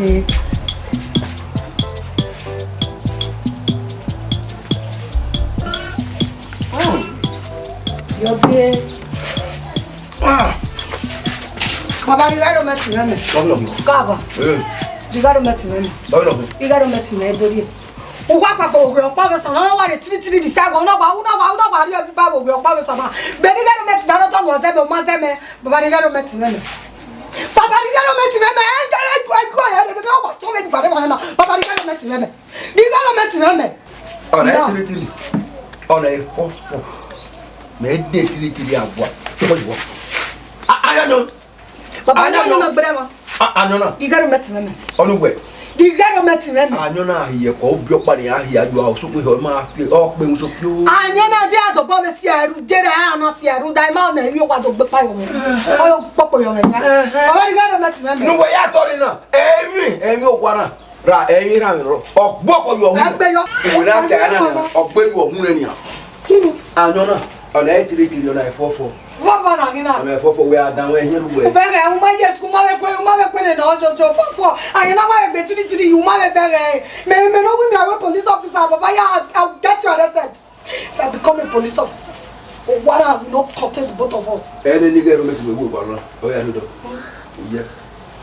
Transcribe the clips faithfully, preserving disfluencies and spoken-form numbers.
Yọ bie. Ah. Baba, righe aro mẹ ti mwẹ mẹ. Governor. Kaba. Eh. Righe aro mẹ ti mwẹ mẹ. Governor. Righe aro mẹ ti mwẹ dori. Uwa papa ogbe ọkpa vbe sama, na wa re tiri tiri di sa go, na wa, na wa, na wa ri obi ba ogbe ọkpa vbe sama. Be righe aro mẹ ti na ro tọ mu ọzẹ mẹ, ọmọ ọzẹ mẹ. Baba, righe aro mẹ ti mwẹ mẹ. Baba, righe aro mẹ ti mwẹ mẹ. Ẹ, ẹ, ẹ, ẹ, ẹ, ẹ, wa tọ mẹ gbare wa na. Baba, righe aro mẹ ti mwẹ mẹ. Righe aro mẹ ti mwẹ mẹ. Ọna ẹ tiri tiri. Ọna ẹ fọ fọ. Mẹ de tiri tiri agua. Tọkọ yuọ. A, a, ya nọ. Baba, a, ya nọ. Nọ gbẹrẹ mọ. A, a, nọ na. Righe aro mẹ ti mwẹ mẹ. Ọnu wẹ. Righe aro mẹ ti mwẹ mẹ. A, nọ na, a hiẹ kọ, obi ọkpa ni a hiẹ, a ju a, osukpe hẹ, ọ ma fi, ọ kpe muso fio. A, nọ na, de a dọbọ vbe si ẹru, de rẹ a na si ẹru, da ima ọna emwi wa do gbe kpa yọ mẹ. Ọ yo kpokpo yọ mẹ nia. Baba, righe aro mẹ ti mwẹ mẹ. Nu wẹ ya tọ re na. Emwi, emwi owa na. Ra, emwi ra mẹ rọ. Ọgbo kọ yọ hu. Ẹgbẹ yọ. Uwẹ na ta na, ọgbo yọ hu nẹ nia. A, nọ na. Ọna ẹ tiri tiri, ọna ẹ fọ fọ. Vọ vọ na ghi na? Ọna ẹ fọ fọ, wẹ a dan wẹ hiẹn ru wẹ. Ubẹghe, u ma yes, u ma vbe kue, u ma vbe kue nene ọjọjọ. Fọ fọ. A, nọ na wa vbe gbe tiri tiri, u ma vbe bẹghe. Mẹ, mẹ ne ọ wẹ mẹ a wẹ police officer, baba, ya, I will get you arrested. If I become a police officer, Owara will not contain the both of us. Ẹnẹ ni ghẹ aro mẹ ti mwẹ wẹ owa na. Ọ ya do dọ. Oya.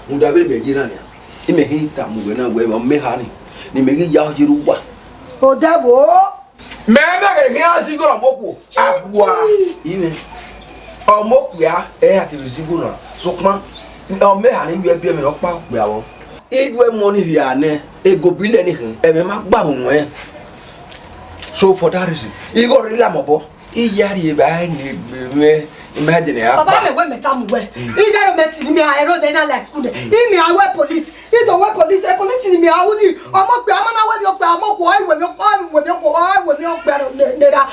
Rhunmwuda vbene imẹ ye na nia, imẹ khin tama uwẹ na wẹ, ọ mẹ eha ni, ne imẹ ghi ya ye rre uwa. Odẹ vbo? Mẹ mẹ ghe khian zigho ne ọmọ okhuo. Awa. Imẹ. Ọmọ okpia, ẹ ya te vbe zigho na. Sokpan, ọ mẹ eha ni yu ẹbiẹ mẹ ne ọ kpa okpia vbọ. Iyu ẹmọ ni via nẹ, egobilẹ ni khin, ẹmwẹ ma gba unu ẹn. So for that reason, igho rre la mẹ obọ, I ya rhie evba ne egbe mwẹ, I ma dene a Baba, kpa. Mẹ wẹ mẹ tama uwẹ. Mm. Igho aro mẹ ti ni mẹ a ro de na la school de. Mm. I mẹ a wẹ police. I do wẹ police, e police ni mẹ a ru ni. Ọmọ okpia, ọmọ na wẹ mi okpia, ọmọ okhuo, ọ wẹ mi okpia, ọ wẹ mi okhuo, ọ wẹ mi okpia ne, ne ra.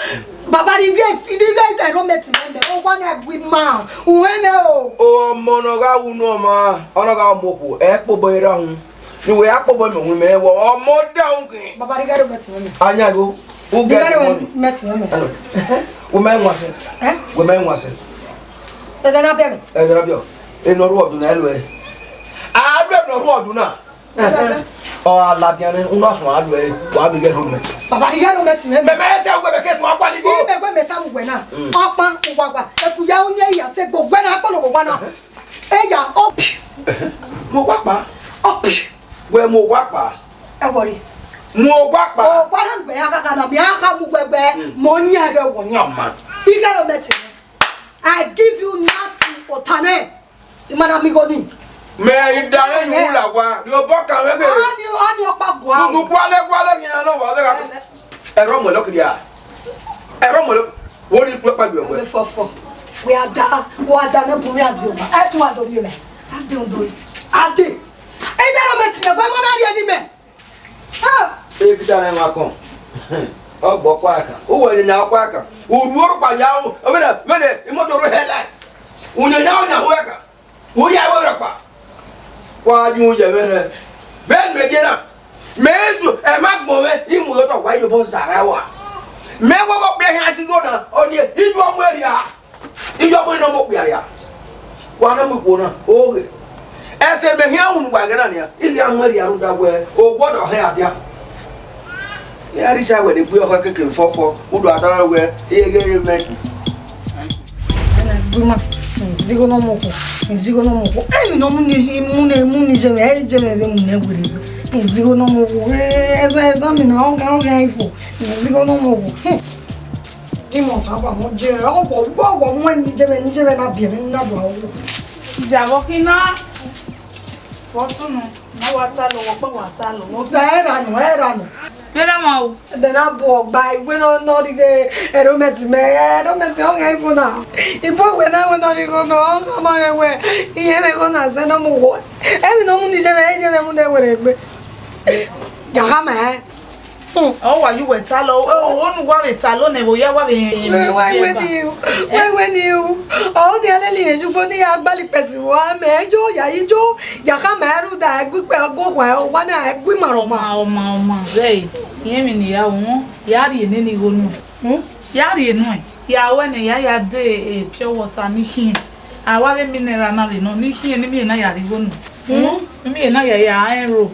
Baba, ni ghe, ni ghe aro mẹ ti mẹ mẹ. O wa na gui ma. Uwẹ mẹ o. Ọmọ ne ọ gha wu ne ọmwa, ọ na gha mu okhuo, ẹ kpobọ erha uhunmwu. Ne uwẹ ya kpobọ mẹ uhunmwu, mẹ wẹ ọmọ da uhunmwu khin. Baba, ni ghe aro mẹ ti mẹ mẹ. Ayan igho. Who get the money? Hello. Wẹ ma wan sẹ. Eh? Wẹ ma wan sẹ. Ẹdẹ na bẹ mẹ. Ẹdẹ na bẹ ọ. Enọ ru ọdun na, ẹ lu ẹ. A lu enọ ru ọdun na. Ọ a ladian nẹ, unu asọn a lu ẹ, wa mi ghẹ rhọmẹ. Baba, ni ghẹ rhọmẹ ti mẹ. Mẹ mẹ sẹ wẹ mẹ ke sua kwa ni go. Ni mẹ wẹ mẹ tama uwẹ na. Mm. Ọkpan, uwagwa, ẹkuya, unyẹn, iya, sẹ gbe wẹ na, akpọlọ wẹ wa na. Eya, ọpi. Mu owa kpa. Ọpi. Wẹ mu owa kpa. Ẹ wọrẹ. Mu owa kpa. Owa na gbẹ ya kaka na, mi a kha mu wẹ gbẹ, mm, mọ yan ghẹ wọ yan. Ọma. Ighe aro mẹ ti. I give you nothing, otane. Imana mi goni. Mẹ i dare yu la wa, ri obọ kan wẹ ghe. Ani, ani ọkpa gua. Tutu kwale, kwale, yan nọ wa le gha. Ẹrọ mọ lọkiri a. Ẹrọ mọ lọ. Wo ni tu ẹkpa gbe wẹ. Fọfọ. Wẹ a da, wẹ a da ne bu mi a di owa. Ẹ tun a do ri mẹ. A de ondo. A de. Ẹ da na mẹ ti mẹ, wẹ ma na ri ẹni mẹ. Ah! E kita na ma kọn. Ọ gbọ kwa kan. U wẹ nya kwa kan. U ru oru kpa ya u. Vene, vene, imoto ru headlight. U nya nya nya hu ẹka. U ya wẹ rẹ kpa. Wa ju yẹ vbe rẹ. Vbe mẹ je na. Mẹ du, ẹ ma gbọn mwẹ, I mu otọ wa, I yobọ zagha wa. Mẹ wọ bọ kpe hia zigho na, ọ ni, I ju ọmọ eria. I ju ọmọ ne ọmọ okpia ria. Wa na mu ikhuo na, oghe. Ẹse mẹ hia unu wa ghe na nia, I ghi a mu eria rhunmwuda wẹ, owa ọdọ hẹ adia. Iran rhie isa wẹ ne egbe ọkhọ keke fọfọ, u do ata na wẹ, e ghe re mẹ ki. Ẹna gbe ma, zigho ne ọ mu okhuo, zigho ne ọ mu okhuo. Emwi ne ọ mu ni, mu ne, mu ni je mwẹ, ẹ i je mwẹ vbe mu ne werriegbe. Zigho ne ọ mu okhuo, ẹ, ẹ, ẹ, ẹ, mi na, ọ gha, ọ gha ifo, zigho ne ọ mu okhuo. Hmm. Gi mẹ ọsa ba mu je, ọ wọ, ọ wọ mu ẹmwẹ ni je mwẹ, ni je mwẹ na biẹ mwẹ, ni na do a wu. Ijabọ khin na, vbọ sunu. Ma wa ta lọ, wọ kpa wa ta lọ. Sẹ, ẹ ra nọ, ẹ ra nọ. Vbe ra ma o? Ẹdẹ na bu ọgba, iwe nọ, nọ righe, ẹromẹti mẹ, ẹromẹti ọ gha ibo na. Ibo wẹ na wẹ nọ righe mẹ, ọ gha ma ghẹ wẹ, iyẹn mẹ gho na zẹ nọ mu wo. Emwi nọ mu ni je mẹ, ẹ je mẹ mu ne werriegbe. Ya gha mẹ. Hmm. Ọ wa yu wẹ ta lọ, o, o, onu wa vbe ta lọ nẹ, vbe ya wa vbe. Wẹ, wẹ, wẹ ni u, wẹ, wẹ ni u. Ọ ni ẹlẹli ehe jugbo ne ya gbalẹ ikpẹsi vbe uwa, mẹ jo ya yi jo. Ya khama ẹre rhunmwuda ẹguikpẹ ọgọ owa na ẹguimarọma. Ọma, ọma, ọma, vẹ, irẹn emwi ne I ya wọn, ya rhie nene igho nuẹn. Hmm? Ya rhie nuẹn, ya ru ẹnẹ, ya ya de, eh, pure water ni khiẹn. A wa vbe mineral na vbe nọ, ni khiẹn, ne imẹ na ya rhie igho nuẹn. Hmm? Imi na ya ya ero.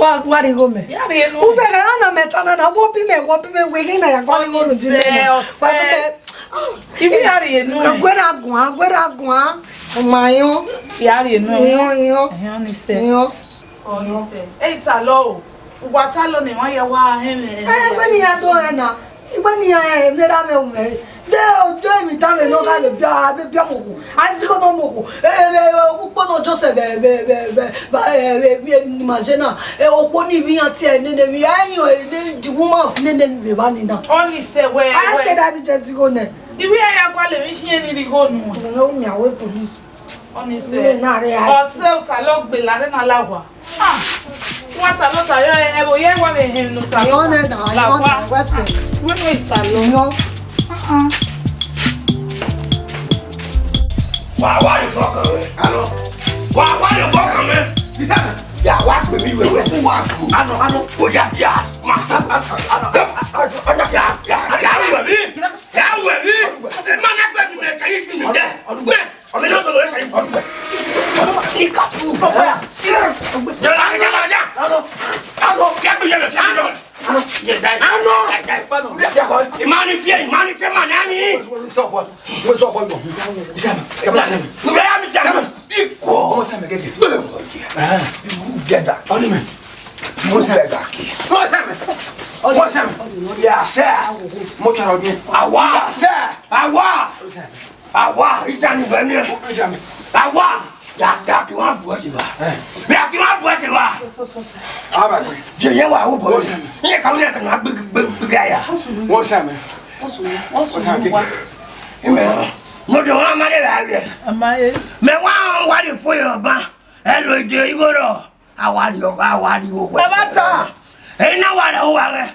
Wa, wa rhie igho mẹ. Ya rhie enu. Ube gha na mẹ ta na na, wo bi mẹ, wo bi mẹ, wẹ ghe na ya gua igho ru di mẹ na. Ọsẹ, ọsẹ. Wa bi mẹ. Ibi ya rhie enu. Aguera guan, aguera guan. O ma yo. Ya rhie enu. Yo, yo. Ehẹn, ni sẹ. Yo. Ọ ni sẹ. Ei, ta lọ o. Uwa ta lọ ne emwa ya wa hẹnmwẹ. Eh, wẹ ni ya do hẹ na. Igbe ni iran rẹn ne erha mwẹ ru mwẹ re. De, de emwi tama nọ gha vbe bia, vbe bia mu okhuo. A i zigho nọ mu okhuo. Ukpo nọ Joseph vbe, vbe, vbe, vbe, vbe, vbe, vbe ni ma je na. Okhuo ni vbe iran tie nene vbe, a i yan the woman of nene vbe evba ni na. Ọ ni sẹ wẹ, a wẹ. Ke da vbe je zigho nẹ. Ivbi ya ya gualọ emwi khian ni rhie igho nuẹn. Ọmọ ne u miẹn avbe police. Ọ ni sẹ. Nene na rre a. Ọ sẹ ota lọ gbe la rre na la wa. Ah, wa ta nọ ta yọ, ẹ, ẹvbo ye wa vbe hẹn ne u ta. Yọ nẹ da, la yọ wa. Nẹ, wẹ sẹ. Wẹ wẹ ta lọ. Yọ. Ah, ah. Wa wa yo bọ kan mẹ, anọ. Wa wa yo bọ kan mẹ. Isa, ya wa gbe mi wẹ, wẹ ku wa ku. Anọ, anọ. O ya ya ma. Anọ, anọ, anọ. Ya, ya, ya wẹ mi. Ya wẹ mi. E ma na gbe mi mẹ ka yi fi mi dẹ. Mẹ. Ọmọ náà sọ̀rọ̀ ẹ ṣàyẹ̀fọ́. Ní kàtú. Jọ̀lá, jọ̀lá, jọ̀lá. Ano. Ano. Fiagbe yẹn lọ, fiagbe yẹn lọ. Ano. Yẹ da. Ano. Da, da. Ìmọ̀ ni fiẹ, ìmọ̀ ni fiẹ, màá ní àní. Mo sọ ọkọ, mo sọ ọkọ, mo sọ ọkọ. Sẹ́mi, sẹ́mi, sẹ́mi. Mo bẹ̀rẹ̀ mi sẹ́mi. Ikọ̀. Ọmọ sẹ́mi kẹ́kẹ́. Jẹ́dà. Ọdún mi. Mo sẹ́mi. Mo sẹ́mi. Mo sẹ́mi. Yà sẹ́. Mo tọrọ mi. Àwa. Yà sẹ́. Àwa. Mo sẹ́mi. Awa, isa ni bẹ ni. Awa, ya, ya ki wa bu ẹse wa. Eh. Ya ki wa bu ẹse wa. Aba. Je ye wa wo bo. Ye ka wẹ ka na gbe, gbe, gbe ya. What's up, man? What's up? What's up? Ime. No de wa ma de la ye. Ama ye. Me wa wa de fo yo ba. E lo de igho ro. Awa ri o, awa ri o. Baba ta. E na wa la wa ge.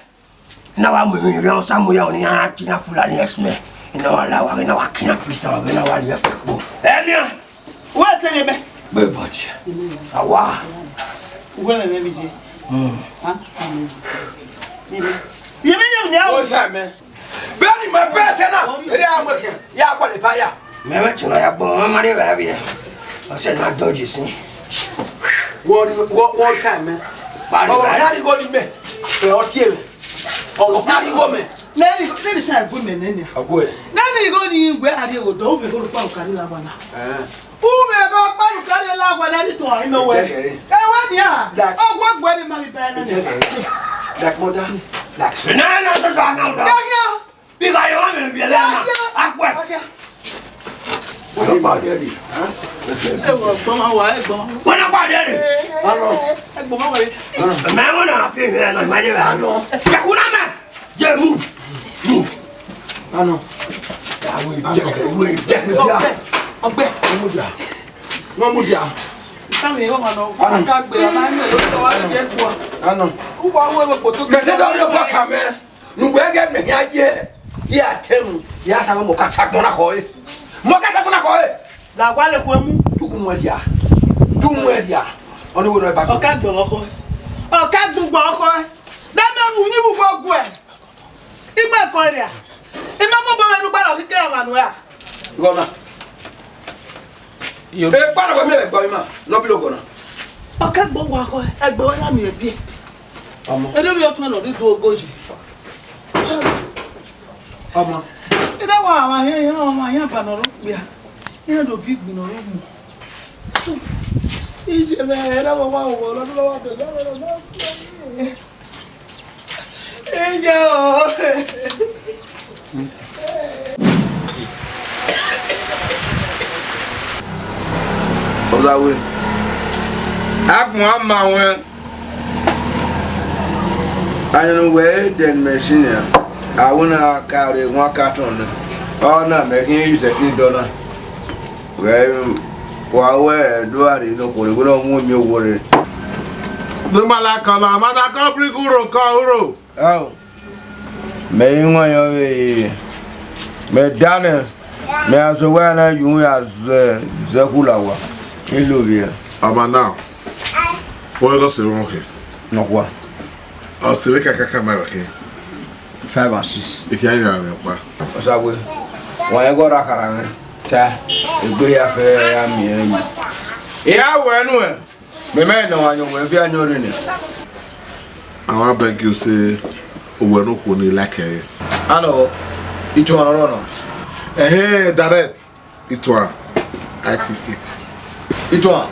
Na wa mu emwi rre, ọ sa mu ya, ọni iran tina Fulani ẹsmẹ. Na wa la wa ghe, na wa kian pisa wa ghe, na wa rhie ẹfe kpo. Ẹnian. Wẹ sẹ ne mẹ. Gbe bọdi. Awa. Uwẹ mẹ mẹ bi je. Hmm. Ha? Yẹmẹ. Yẹmẹ yẹmẹ ni a. What's up, man? Very my person now. Ere a mo kẹ. Ya gba le pa ya. Mẹ vbe tuna ya gbọ, ma rhie vbe vbiẹ. Ọ sẹ na dọji sin. Wọ ri, wọ, wọ sa mẹ. Pariwo. Ọmọ na ri igho ni mẹ. Ẹ, ọ tie mẹ. Ọmọ na ri igho mẹ. Nẹni, nẹni sa egbe mẹ nẹni. Ọgọ ẹ. Nẹni igho ni wẹ a rhie gho dọ, u vbe gho kpa ukari la wa na. Eh. U vbe gho kpa ukari la wa na ni tọn ino wẹ. Eh, eh. Ẹ wẹ nia. Like. Ọgọ gbe ni ma mi ba nẹni. Eh, eh. Like mother, like son. Na, na, na, na, na, na. Ya, ya. Big eye, you want me to be a liar? Akwe. Wọ́n pa dẹ́rì. Ẹ wọ gbọ́n máa wà, ẹ gbọ́n. Wọ́n pa dẹ́rì. Ano. Ẹ gbọ́n máa wà. Mẹ wọn na fi mi lọ, ma de ba no. Yakuna mẹ. Yeah, move. Move. Ano. Awe jẹ, we jẹ. Ọgbẹ. Ọgbẹ. Wọ́n mú dia. Wọ́n mú dia. Ìtàwọn èèyàn wà lọ. Ano. Ká gbé ọmọ ẹni ló sọ wá lórí ẹ̀kọ́. Ano. Wọ́n wá wọ́n kò tó. Mẹ ní lórí ọkọ kà mẹ. Nugbe ẹgẹ mẹ hia ye, ya tẹmu, ya tama mọ ka sagbọn na khọe. Mọ ka sagbọn na khọe. La wa le kuemu. Du mu ẹdia. Du mu ẹdia. Ọni wo nọ ba. Ọka gbọ ọkọ. Ọka gbọ ọkọ. Dami ọnu ni bu gbọ guẹ. Ima ẹkọ ria. Ima mo bọ ẹnu gbara kike ọmọ nu ya. Gọna. Yo. E gbara wẹ mi ẹgbọ ima. Nọ bi lo gọna. Ọka gbọ wa ọkọ. Ẹgbẹ wa mi ẹbi. Ọmọ. Ere mi ọtun ẹnọ rhie ogoji. Ọmọ. Ere wa wa he he ọmọ ya ba nọ ro kpia. Ya do bi gbin nọ ro mu. Ije me ere wa wa wo lo lo wa do lo lo. Ije o. Ọlawe. Agbọn ama wẹn. Ayọn wẹ dẹn machine a, awẹ na ka rre wan carton na. Ọ na mẹ khin use ẹtin dọ na. Wẹ wa wẹ do a rre no kore wẹ no mu mi owo rre. Do ma la kọlọ, ma da kọ brick uro kọ uro. Ao. Mẹ i wan yọ vbe mẹ danẹ, mẹ a sẹ owa na yu ya zẹ zẹ khu la owa. I lovbiẹ. Ọma na, wẹ gọ sẹ wọn kẹ. Nọkua. Ọ sẹ vbe kakaka ma rẹ kẹ. Five and six. Ike ayi na mẹ kpa. Ọsa we, wa yẹn gọ ra khara mwẹ. Ta, egbe ya fẹ ya miẹn yi. I ra wẹ nuẹn. Mẹ ma nọ ayọn wẹ via ayọn rre nẹ. I wan beg you say, owẹ ne okhuo ni like ẹre. Anọ, ituan ọrọ nọ. Ẹhẹn, direct. Ituan, I take it. Ituan.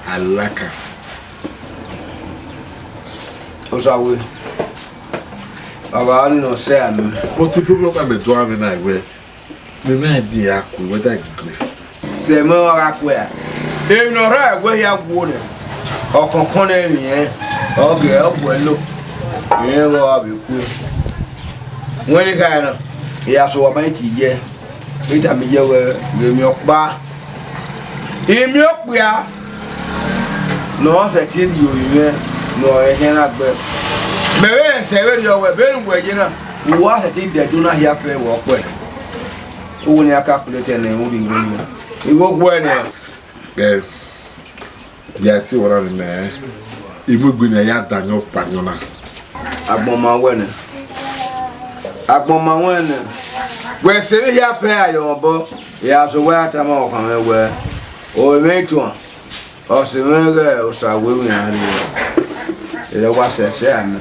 I like am. Osawe. Baba, ni nọ sẹ ame. But the problem I do have na wẹ, mẹ ma idea ku whether I go gree. Sẹ mẹ ọ gha ku a. Emwi ne ọ rre ẹguẹ hia guo nẹ, ọkọnkọn nẹ emwi rẹn, ọ gẹ ọ guẹ lo, irẹn ghe ọ vbe ku. Wẹ ne kha na, I ya sẹ owa ma ti ye, I tama iye wẹ, ghe emwi ọkpa, emwi okpia ne ọ sẹtin rhie orinmwẹ ne ọ rẹn ehẹn na gbẹ. Mẹ vbe rẹn sẹ vberriọ wẹ, vbene uwẹ ye na, uwa sẹtin dẹ Ẹdo na hia fẹ vbe ọkpẹ. Uwu ne a ka kpule te ne u rhie igho nii, igho guẹ nẹ. Ẹ, ya te wẹ na vbe mẹ, I mu egbe ne a ya da ayọn kpa ayọn na. Agbọn ma wẹ nẹ, agbọn ma wẹ nẹ, wẹ sẹ vbe hia fẹ ayọn obọ, ya sẹ owa ya tama ọkhan mwẹ wẹ, o mwẹ ituan. Ọ sẹ mwẹ ghẹ Osawe iran rre, erha wa sẹsẹ amẹ,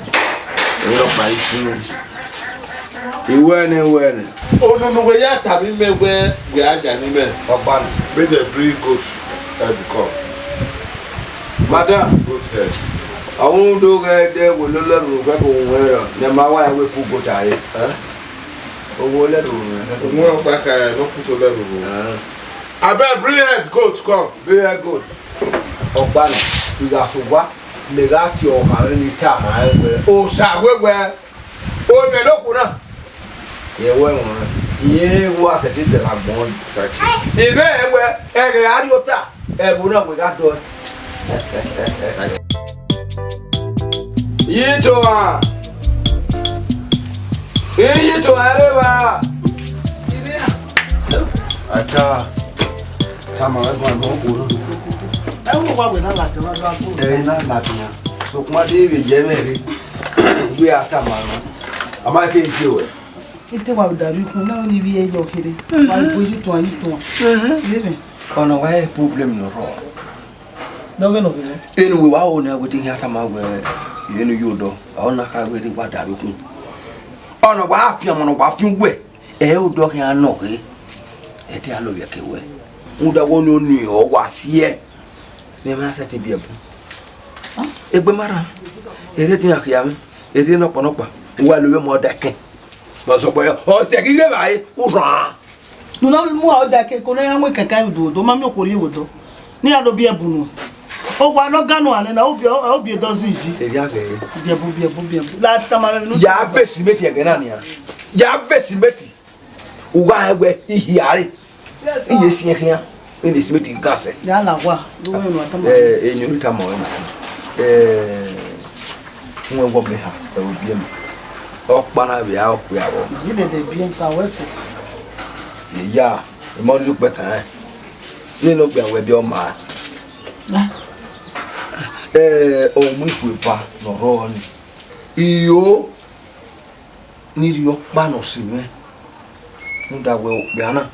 erha ọkpa i sunu. I wẹ nẹ, I wẹ nẹ. Unu ne uwẹ ya tama imẹ wẹ wẹ a ya ne imẹ. Ọkpa nẹ. Make dem bring goat head come. Madam. Goat head. Ọ ru do ghẹ dẹ wẹ lọlẹ ru wẹ ko wẹ rọ, ne ma wa wẹ fu goat a re. Eh? Owẹ lẹ ru wẹ. Wẹ ọkpa kha ne ọ kuto lẹ ru. Eh. Abeg, bring head goat come. Bring head goat. Ọkpa nẹ, I gha sẹ owa, mẹ gha tie ọkhan mwẹ ne I tama ẹn wẹ, Osawe wẹ, o mwẹ ne okhuo na. Rẹn wẹ ẹmwẹ ọnrẹn, irẹn wa sẹtin dẹ vbe agbọn. Thank you. I mwẹ rẹn wẹ, ẹghẹ a rrie ota, ẹvbo na wẹ gha dọe. Iyitohan. Iyitohan ẹre evba. Ata, tama ẹguan nọ koro. Ẹ wo wa wẹ na ladian, wa do agbo. Ẹ na ladian. Sokpan de vbe yẹ mwẹ rre. Wẹ a tama nọ. A ma ke ivie wẹ. Ete wa da rhie ukun, na ni vbe ẹyọ kherhe. Wa bu iyitohan, iyitohan. Lele. Ọna wa problem nọ rrọọ. Dọghe nọ vbe. Enu wẹ wa ho nẹ, wẹ te khian tama wẹ, enu yo dọ, ọ na kha wẹ rre wa da rhie ukun. Ọna wa fian ọmọ ne wa fian uwẹ, ẹ i odọ khian nọ ghe, ẹ te a lọ vbe ẹke wẹ. Rhunmwuda wẹ ọni ọni ọ wa siẹ, ne ẹmwẹ na sẹtin biẹ bun. Egbe ma rran, erha edian khia mwẹ, erha nọkpa nọkpa, uwa lo vbe mu ọda ẹkẹn. Ọ sẹ ghi ghe evbare, u rran. Do not mu ọda ẹkẹn, ko ne a ya mu kẹkẹ do do, ma miẹn okhuo rhie vbe odọ. Ne iran do biẹ bu nuẹn. Owa ne ọ ga nuẹn nẹ na, obiẹ, obiẹ dọ zẹ iyi. Erriọ ghe. Biẹ bu, biẹ bu, biẹ bu. La tama mwẹ vbene u. Ya vbe simenti ẹghẹ na nian. Ya vbe simenti. U gha rẹn wẹ I hia re. I ye siẹn khian. I ne simenti ga sẹ. Ya la wa, do wẹ nu a tama. Eh, eh, enu ne I tama ruẹ na. Eh, wẹ wọ mẹ ha, ẹ, obiẹ mẹ. Ọkpa na vbe a, ọkpia vbọ. Yi dede biẹ sa wẹ sẹ. Ya, I ma rhie ukpẹ kan. Nene ọkpia wẹ biẹ ọma. Eh, ọ mu ikhuo eva ne ọ rrọọ ni. Iyo, ne I rhie ọkpa ne ọ sẹ mwẹ, rhunmwuda wẹ okpia na,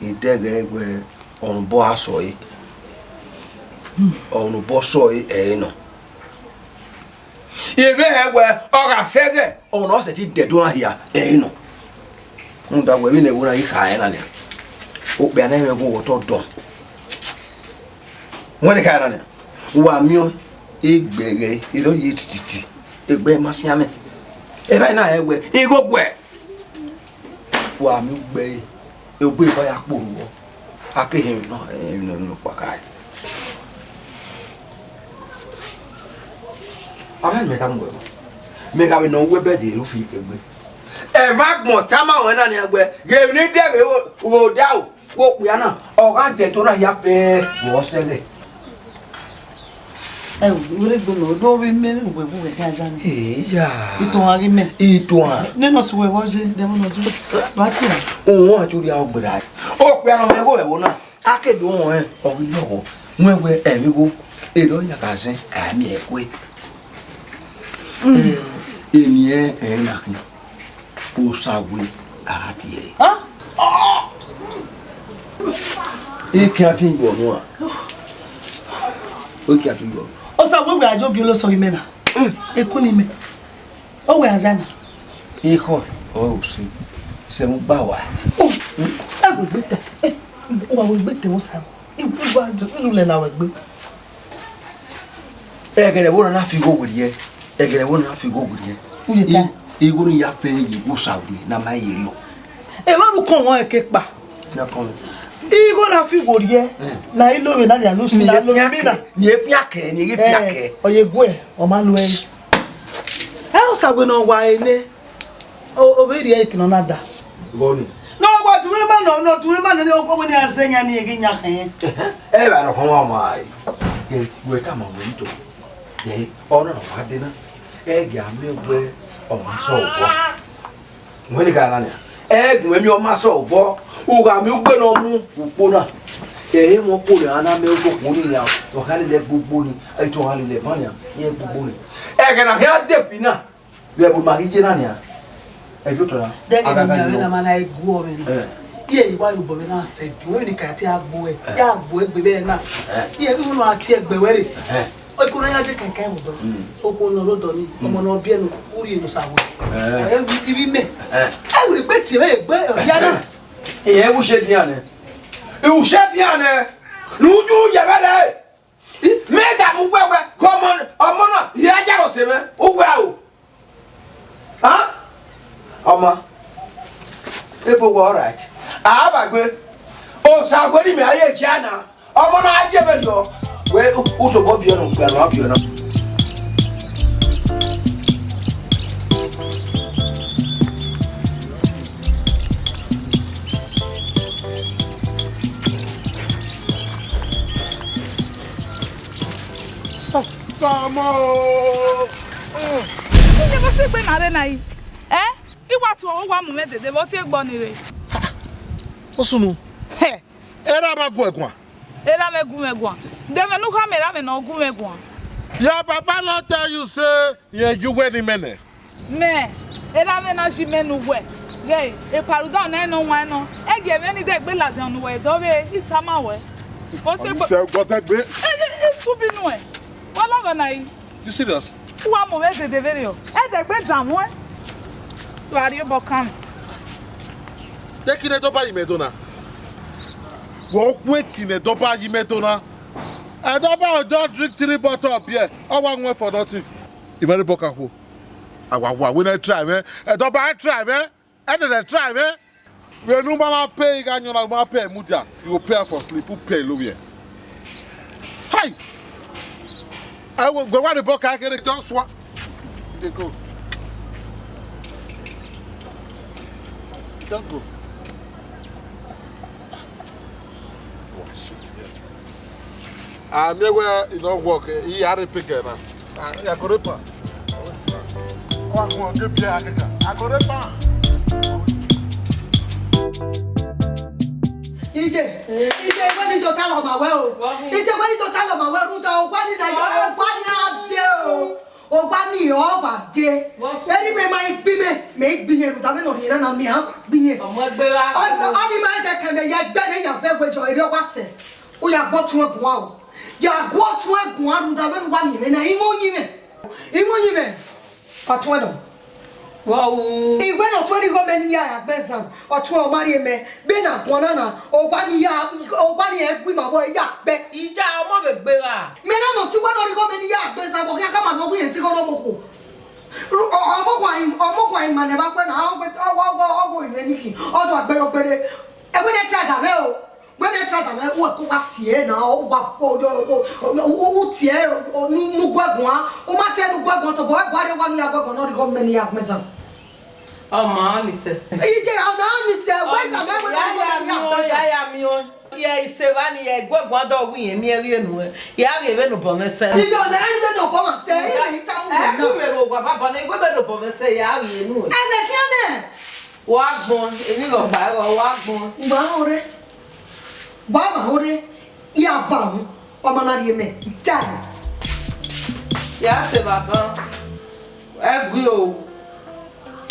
I dẹghe wẹ ọmwa obọ a sẹ ọre, ọmwa obọ sẹ ọre ẹre nọ. I vbe hẹ wẹ ọ gha sẹ ẹghẹ ọmwa ne ọ sẹtin dẹ Ẹdo na hia ẹre nọ. Rhunmwuda wẹ vbene ẹvbo na ghi kha ẹre na nian, okpia na i mwẹ igho vbe otọ dọn. Wẹ ne kha ẹre na nian, wa miẹn egbe ẹghẹ, erha ọ ye tititi, egbe ma sian mwẹ. Evba na rẹn wẹ igho guẹ. Wa miẹn ugbe ẹre, obọ eva ya kporo vbọ, a ke hẹ emwi nọ, emwi nọ, emwi nọ kpaka ẹre. Ọna ne mẹ tama uwẹ, mẹ gha vbe nọ uwu bẹdẹ ru fi kegbe. Ẹmwẹ agbọn tama ruẹ na nian wẹ, ghe emwi ne I dẹghe vbe odaro. Vbe okpia na, ọ gha dẹ Ẹdo na hia fẹẹrẹ vbe ọ sẹ ẹghẹ. Ẹ o, wẹ rre egbe mẹ, do vbe mẹ uwẹ vbe uwẹ khian ya nẹ. Eya. Itohan ghi mẹ. Itohan. Nene ọ sẹ uwẹ vbe ọ ye, de vbene ọ ye. Ba tie. Owẹ a to rhie ọgberra. Okpia ne ọ mwẹ igho vbe ẹvbo na, a ke do rẹn, ọ ghi lọghọ. Wẹ wẹ ẹmwẹ igho, erha ọ na ka zẹ, a miẹn ẹre kue. Eni ẹre na khin. Osawe a tie ẹre. Ikian te iyuọ nuan. Oke atu yọ. Osa, wẹ wẹ a yo gie olosọ imẹ na. Ekun ni mẹ. Ọ wẹ a za na. Ikhọ, ọ ru se. Sẹ mu gba wa. O, ẹ wẹ gbe tẹ. Ẹ, wa wẹ gbe tẹ, Osa. Ibu wa ju lẹ na wẹ gbe. Ẹghẹrẹ wo na fi igho werriẹ. Ẹghẹrẹ wo na fi igho werriẹ. U ye ta. I-, igho ni ya fẹ ye Osa wẹ na ma ye lọ. Emwa ru kọn wọn ẹke kpa. Na kọn. Igho na fi igho rhie, eh, na i lo vbe na nia nu si na lo mi na. Ni e fian kẹ, ni e fian kẹ. Eh, ọ ye guẹ, ọ ma lo ẹre. Ẹ Osa wẹ ne ọ wa ene, o, o vbe rhie ẹre ke nọ na da. Gọ ni. Ne ọ wa duvbe ma nọ, ne ọ duvbe ma nọ, ne ọ wẹ ne a zẹ yan ni e ghi yan khẹn. Ẹ vba nọ kọn wa ma ai. Ẹ, wẹ ka ma wẹ nto. Ẹ, ọ nọ nọ wa de na. Ẹ gẹ a miẹn wẹ ọ ma sẹ obọ. Wẹ ni ka na nia. Ẹ gu mwẹ miẹn ọ ma sẹ obọ. U gha miẹn ugbe ne ọ mu ukpo na. Ẹ, emwa ọkpọ ne a na miẹn ukpo kpo ni nia. Ọ kha lele gbogbo ni. Ẹ, to ọ kha lele ban nia. Ẹ gbogbo ni. Ẹghẹ na khian de fi na. Vbe ẹvbo ma ghi ye na nia. Ẹ, yo tọ na. Dẹghe ne a gha nia vbe na ma na gu ọ vbe na. Ẹ. Iye, I wa ye obọ vbe na sẹ gie, wẹ ni ka te a gbe uẹ, ya gbe uẹ gbe vbe na. Ẹ. Iye, ne unu a tie gbe wẹ re. Ẹ. Eko na ya je kẹkẹ ẹvbo dọ. Mm. Okhuo ne ọ rre odọ ni, mm, ọmọ ne ọ biẹ ne u rhie ne Osa wẹ. Ẹ. Ẹ, ivbi mẹ. Ẹ. Ẹ, wẹ gbe tie vbe egbe ọ hia na. Ẹ, ẹ, ẹ, u che dian nẹ. Ẹ, u che dian nẹ. Ne u ju ye vbe rẹ. Mẹ da mu wẹ wẹ, ke ọmọ, ọmọ na, ya ya rọ se mwẹ. U wẹ aro. Hàn? Ọma, ebo wa alright. A vba gbe. Osa wẹ ne imẹ a ye gia na. Ọmọ na a ye vbe yọ. Wẹ u, u tobọ viọ nọ, u gba nọ, a viọ na. Tama o. Ẹ, vbe ọ si egbe na rre na yi? Ẹ? I wa tuẹ, ọ wa mu mwẹ dede, vbe ọ si egbe ọnii rre? Osunu. Hẹ, erha mwa gu ẹre guan. Erha mwẹ gu mwẹ guan. De ẹmwẹ ne u khama erha mwẹ ne ọ gu mwẹ guan? Your papa no tell you say rẹn ye uwẹ ne imẹ nẹ? Mẹ, erha mwẹ na zẹ imẹ ne uwẹ. Ghẹ, eparuda nẹ nọ wan nọ. Ẹ gie ẹmwẹ ni dẹ gbe ladian ne uwẹ dọ vbe, I tama wẹ. Ọ si egbe. Ọ ni sẹ gọtẹgbe. Ẹ, ẹ, ẹ, subi nuẹn. Wa lọghọ na yi. You serious? Wa mu mwẹ dede vberriọ. Ẹdẹgbe dan mwẹ. Wa rhie obọ kan. Te ekinẹ dọba yi mẹ do na. Wẹ ọ khu ekinẹ dọba yi mẹ do na. Ẹdọba just drink three bottle of beer. Ọ wa win for nothing. I mwẹ rre obọ kan khuo. A wa wa wẹ ne try mwẹ. Ẹdọba try mwẹ. Ẹdẹdẹ try mwẹ. Vbene u ma ma pay igho ayọn na, u ma pay mudia, you go pay am for sleep, u pay lovbiẹ. Hai! Ẹ wo, gue wa ne bọ ka kere, just wa. Dey go. Just go. Wa shit, yeah. A miẹn wẹ e no work, I ya rre pick na. Ah, ya go rape am. Wa gun ọgẹ biẹ akẹka. A go rape am. Ije, ije, wẹ ne I do talọ ma wẹ o. Ije, wẹ ne I do talọ ma wẹ rhunmwuda, ogba ni na yo, ogba ni a de o. Ogba ni ọ wa de. Eri mẹ ma gbi mẹ, mẹ gbi yẹn rhunmwuda vbene ọ rhie na na mẹ a gbi yẹn. Ọmọ ẹgbẹ ra. Ọ, ọ ni ma jẹ kẹmẹ ya ẹgbẹ ne ya zẹ wẹ jọ, eri ọ wa sẹ. U ya gu ọtuẹn guan o. Ya gu ọtuẹn guan rhunmwuda vbene u wa miẹn mwẹ na, I mwẹ uyinmwẹ. I mwẹ uyinmwẹ. Ọtuẹn nọ. Wọ ru. I wẹ ne ọtuẹn ni igho mẹ ne I ya ya gbe exam, ọtuẹn ọ ma rhie mẹ. Vbene a guan na na, ogba ni ya, ogba ni ẹ gui ma vbọ ya kpẹ. Ija ọmọ vbe gbe ra. Mẹ na nọ te uwẹ ne ọ rhie igho mẹ ne I ya gbe exam, ọ khian khama ne ọ wẹ irẹn zẹ igho ne ọmọ okhuo. Ru-, ọ-, ọmọ okhuo a i, ọmọ okhuo a i ma nẹ evba kpẹ na, ọ gbe, ọ gbe, ọ gbe, ọ gbe oyin mwẹ ni khin, ọ do gbe ogbere. Ẹgbẹdẹ try da mwẹ o. Wẹ ne try da mwẹ, uwẹ ko wa tie na, u wa, u, u tie, u, u, u tie, u, u, nu, nu guẹ guan, u ma tie nu guẹ guan, tobọ ẹguare wa ne u ya guẹ guan, ne ọ rhie igho mẹ ne I ya gbe exam. Ọ ma ni sẹ. Ije, ọ na ni sẹ, wẹ da mwẹ, wẹ da mwẹ, wẹ da mwẹ. Ya ya miẹn, ya ya miẹn. Ye ise evba ni, ya guẹ guan dọ gu yẹn miẹn rhie nuẹn. Ya ghe vbene obọ mwẹ sẹ. Ije, ọ na rhie vbene obọ mwẹ sẹ, ẹ i ta mu. Ẹ na ku mẹ ro wa baba na, I wẹ vbene obọ mwẹ sẹ, ya ghe nuẹn. Ẹmwẹ khian nẹ. Wa gbọn, emwi ghe ọkpa ẹghọ, wa gbọn. Wa ore. Wa ma ore. Ya va mu. Ọmọ na rhie mẹ. Ita. Ya sẹ baba. Ẹ gui o.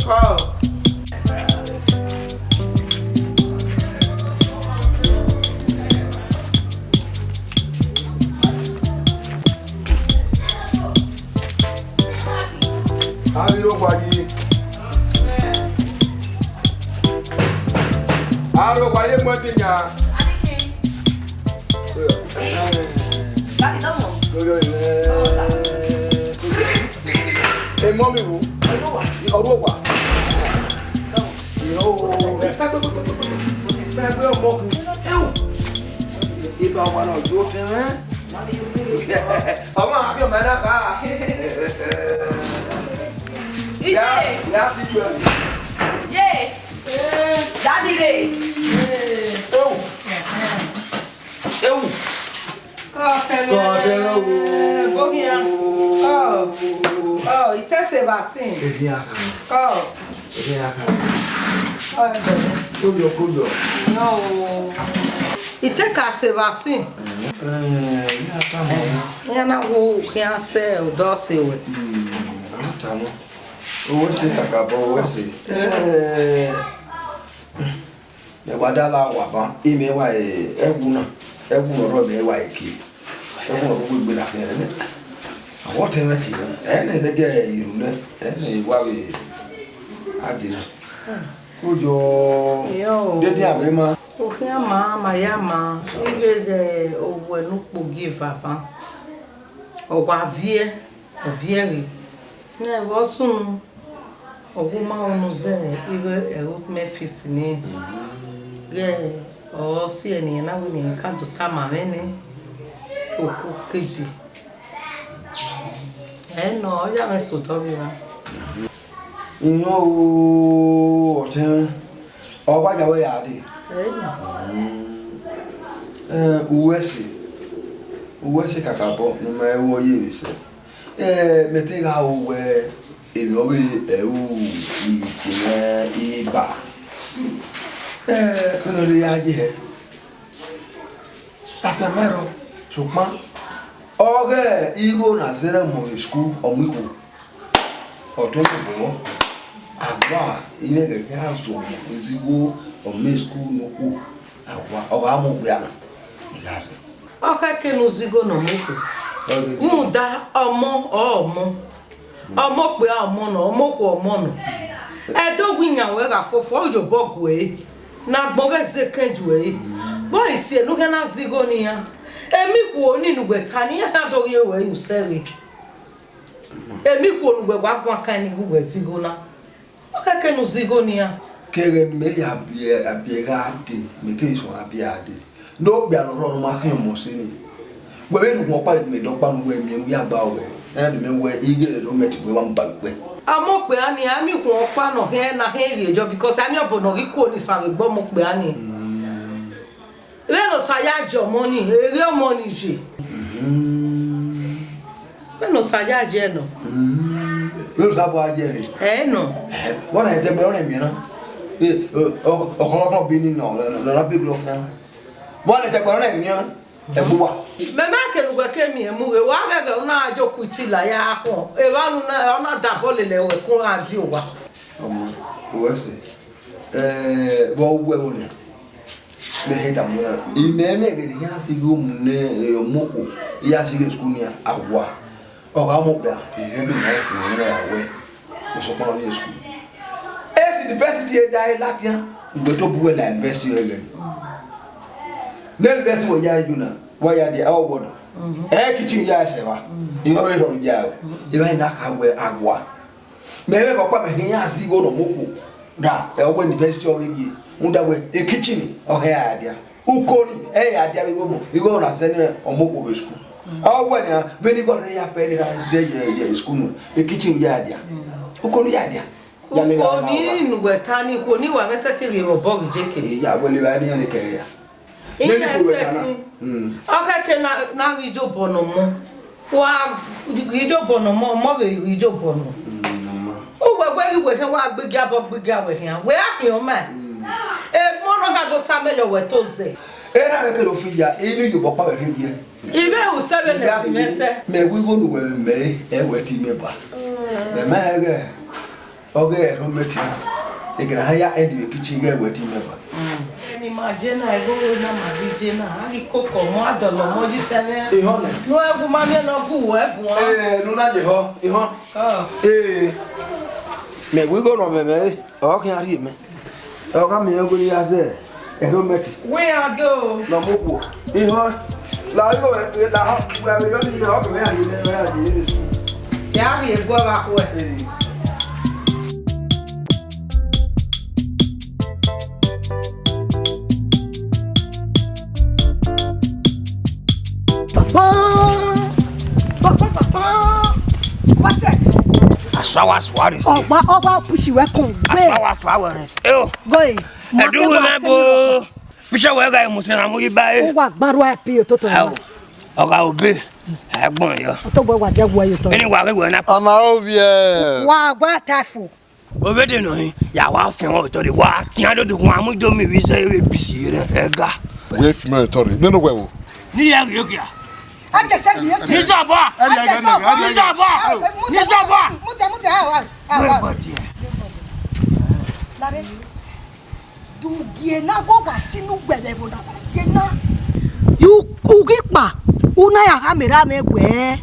Kọ. Aro wa ye mu ẹtin yan. Daddy, come on. Yo, yo, yo. Come on, sir. Hey, mommy, wo. Ọrua. Yo, pẹpẹ ọmọ kun. Ewu. Iba wa na yo tẹn mwẹ. Ọmọ, a fi ọmọ na kha. Ije. Ya, ya fi ju ẹ. Ije. Daddy re. Ewu. Ewu. Kọ tẹrẹ. Kọ tẹrẹ o. Bohian. Kọ. Ọ, I te sẹ vaccine. Ehian. Kọ. Ehian. Ọ, ẹ bẹrẹ. Koyọ, koyọ. No. I te ka sẹ vaccine. Eh, iran tama. Iran na wo khian sẹ odọ sẹ wẹ. Hmm, iran tama. Owẹ sẹ kakabọ, owẹ sẹ. Eh, mẹ wa da la wa ban, imẹ wa, eh, ẹwu na, ẹwu ne ọ rrọọ mẹ wa eke. Ẹwu ne ọ rrọọ gbegbe na khian nẹ. Awọ tẹ mwẹ tie, ẹ nẹ ẹdẹgẹ iru nẹ, ẹ nẹ wa vbe ade na. Koyọ. Iyo. Dede avbe ma. Okhian ma, ma ya ma, igheghe owẹ ne ukpo gie vava. Ọ wa viẹ, ọ viẹ ghe. Ne vbe ọ sunu, ọ gu ma unu zẹ ighe ẹre Memphis ni. Ghẹ ọ si ẹre ne iran na wẹ ne iran ka do tama mwẹ nẹ, oku kede. Ẹ nọ, ọ ya mwẹ sẹ odọ vbe ra. Iran o, ọtẹn mwẹ, ọ gba ya wẹ ya dee. Ẹ nọ. Eh, uwẹ sẹ, uwẹ sẹ kakabọ ne u ma rẹn vbe ọ ye vbe sẹ. Eh, mẹ te gha ru wẹ emwi ọvbehe ẹre u i tie mwẹ iba. Eh, vbene ọ rre ya ye hẹ. Afianma rrọọ, sokpan ọghe igho na zẹrẹ ọmọ vbe school, ọ mu ikhuo. Ọ tọn obọ, a gua imẹ ghẹghẹ a zọ ọmọ zẹ igho, ọ mu school ne okhuo, a gua, ọ gha mu okpia na, I gha zẹ. Ọ khẹke ne u zẹ igho ne ọ mu ikhuo. Rhunmwuda ọmọ ọre ọmọ. Ọmọ okpia ọmọ nọ, ọmọ okhuo ọmọ nọ. Ẹdẹ owa iyan ruẹ gha fofo, ọ ye obọ gu ẹre, ne agbọn ghẹ zẹ ekẹn yu ẹre. Vbọ isi ne u khian na zẹ igho ne iran? Emọ ikhuo ni ne uwẹ ta ne iran khian do rhie ruẹ rin usẹ rre. Emọ ikhuo ne uwẹ wa guan kan ni ghe uwẹ zẹ igho na. Ọ khẹke ne u zẹ igho ne iran. Kevbe ne imẹ ya biẹ, a biẹ gha dee, mẹ keghi suẹn a biẹ a dee. Ne okpia ne ọ rrọọ ne ọ ma khian ọmọ sẹ nii. Wẹ vbe rhunmwuda ọkpa, mẹ dọkpa ne uwẹ miẹn, u ya gba ruẹ. Ẹna do mẹ wẹ, ighe ẹre do mẹ te uwẹ wa mu ba vbe ukpẹ. Ọmọ okpia ni, a miẹn ikhuo ọkpa ne ọ khian na khian rhie yọ, because a miẹn obọ ne ọ ghi kuo ni sa vbe egbe ọmọ okpia ni. Vbene Osa ya jẹ ọmọ ni, erriọ ọmọ ni ye. Vbene Osa ya jẹ nọ. Vbene Osa bọ a jẹ rre. Ẹ nọ. Vbọ na tẹgbẹrẹ ọnrẹn miẹn na. Ọkọlọkọ bi ni nọ, nọ na bi glọ khian. Vbọ na tẹgbẹrẹ ọnrẹn miẹn, ẹgbe uwa. Mẹ ma kene uwẹ ke miẹn mu ghe, wa ghẹghẹ u na je oku itila ya khọn. Evba nu na, ọ na dabọ lele ẹre kun ra die owa. Ọmọ, uwẹ sẹ. Eh, vbe ọ wu ẹvbo nian? Mẹ he tama uwẹ na, imẹ miẹn vbene iran sighe umu ne ọmọ okhuo, iran sighe school nian, a wa. Ọ gha mu okpia, I rhie ẹmwẹ ne ọ fo mwẹ na ya wẹ, osokpan ọ rrie school. Esi university da ẹre ladian, ugbẹn tobọ uwẹ la university rẹ ghẹ. Ne university wẹ ya yo na, wa ya dia, ọ wọdọ. Ẹ kitchen ya ẹsẹ vba, I mwẹ vbe rhọnmwẹ dia o. Evba na kha wẹ a wa. Mẹ vbe ọkpa mẹ khian ya zẹ igho ne ọmọ okhuo ra, ẹ, ọ wẹ university ọ vbe rrie, rhunmwuda wẹ e kitchen ọ hẹ a dia. Uko ni, ẹ ya dia vbe igho ọmọ, igho na zẹ ne ọmọ okhuo vbe school. Ọ wẹ nian, vbene igho rre ya fẹ ne ra zẹ ye, ye school nu, e kitchen ya dia. Uko ni ya dia. Ya le ra Uko na ni wa. Ne uwẹ ta ni, uko ni wa vbe sẹtin rhie vbe obọ ghi je ke. Iya, wẹ le ra ni, ya le kẹ ya. Iye ẹsẹtin. Mm. Ọ khẹke na, na ghi jobọ ne ọmọ. Wa ghi jobọ ne ọmọ, ọmọ vbe ghi jobọ ne uwẹ. Mm, ọmọ. Uwẹ wẹ ghi wẹ khian, wa gbe igia obọ, gbe igia wẹ khian. Wẹ a khian ọmọ. Mm. Emọ nọ gha do sa mẹ yọ wẹ to zẹ. Erha mwẹ kere ofi ya, inu ye obọ ọkpa vbe rhie biẹ. Imẹ usẹ vbe nẹ ti mwẹ sẹ. Mẹ wi igho ne uwẹ mẹ, ẹ wẹ te imẹ ba. Mm. Mẹ ma hẹ ghẹ. Ọ ghe ẹrọ mẹ tie na, ẹghẹ ne a ya end vbe kitchen ghẹ wẹ te imẹ ba. Ẹni ma je na, ẹghẹ oro na ma ghi je na, a ghi koko ọmọ, a dọlọ ọmọ yi tẹmwẹ. Ehọ nẹ. Ne uwẹ gu ma miẹn ne ọ gu uwẹ guan. Ee, ne u na ye ehọ, ehọ. Ọ. Ee, mẹ wi igho ne ọ mwẹ mwẹ, ọ khian rhie mẹ. Ọ gha miẹn igho ne I ya zẹ. Ẹrọ mẹ ti. Wẹ a do. Nọ mo khuo. Ihọn. La yo ẹ la ha wẹ ẹ yọ ni ọ kẹ mẹ a ye mẹ a ye ne su. Ya ghi egbe ọvbakhuẹ. Papa, papa, papa. What's that? Asawa suarez. Ọgba ọgba pushi wẹ kọn gbe. Asawa suarez. Eo. Go in. Ẹdun wẹ mẹ bo. Pushi wẹ ga mu sẹ na mu yi ba e. Wa gbaru ẹ pi ototo. Ao. Ọgha obe. Agbọn yọ. Oto gbe wa je wẹ yo to. Ẹni wa ghe wẹ na. Ọna oviẹ. Wa gba ta fu. Ovbi ẹdẹ nọ hin, ya wa fian otọ rre, wa tian dodo, wa mu do mi vbe ize vbe bisi rẹ ẹga. Wẹ fian otọ rre, nene wẹ wo. Ni ya ghe ogia. A jẹ sẹ ghi ogia. Ni zọbọ. A jẹ sẹ ghi ogia. Ni zọbọ. Mute, mute, mute, ah, ah, ah. Wẹ gbọ diẹ. Lare. Do gie na wọ wa tinu gbẹdẹ vbe na die na. U ghi kpa, u na ya gha mẹ ra mwẹ wẹ